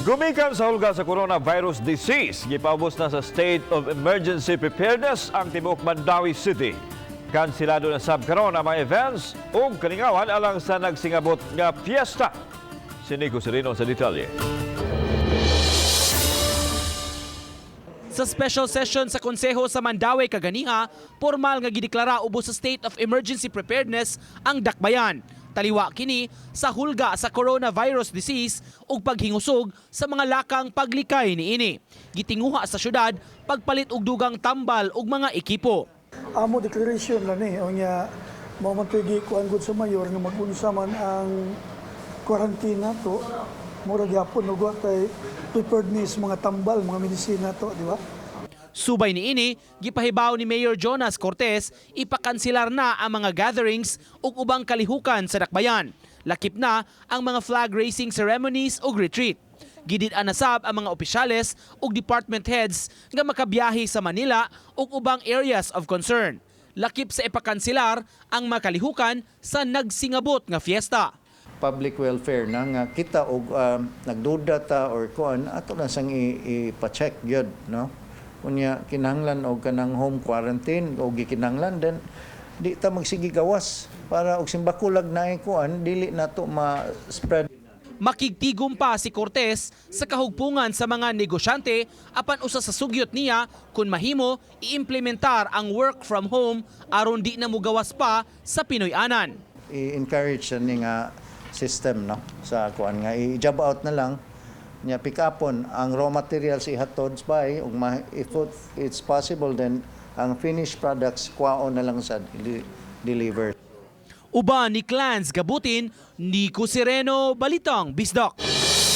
Gumikan sa hulga sa coronavirus disease, gipaubos na sa state of emergency preparedness ang tibuok Mandaue City. Kansilado na sab karon ang mga events ug kalingawan alang sa nagsingabot nga fiesta. Si Nico Sereno sa detalye. Sa special session sa Konseho sa Mandaue kaganiha, formal nga gideklara ubos sa state of emergency preparedness ang dakbayan. Taliwa kini sa hulga sa coronavirus disease ug paghingusog sa mga lakang paglikay niini. Gitinguha sa syudad pagpalit og dugang tambal ug mga ekipo. Amo declaration lang ni, unya mao man to'y gikuan gud sa mayor nga mag-unsa man ang quarantine nato, mura gyapon ug wa tay prepared ni sa mga tambal, mga medisina to, di ba? Subay niini, gipahibaw ni Mayor Jonas Cortez ipakanselar na ang mga gatherings ug ubang kalihukan sa dakbayan. Lakip na ang mga flag raising ceremonies ug retreat. Gidid-an na sab ang mga opisyales ug department heads nga makabiyahe sa Manila ug ubang areas of concern. Lakip sa ipakanselar ang makalihukan sa nagsingabot nga fiesta. Public welfare na nga kita og nagduda ta or kuan, ato na sang ipa-check gyud, no? Unya kinahanglan og kanang home quarantine o gikinahanglan, then di ta magsige gawas para og simbakulag na kuan, dili nato ma-spread. Makigtigom pa si Cortez sa kahugpungan sa mga negosyante, apan usa sa sugyot niya, kung mahimo, iimplementar ang work from home aron di na mugawas pa sa Pinoy-anan. I-encourage ni nga system, no, sa kuan nga i-job out na lang niya, pick upon ang raw materials, ihatod by ug if it's possible, then ang finished products kwaon na lang sa deliver. Uban ni Clans Gabutin, Nico Sereno, Balitang Bisdak.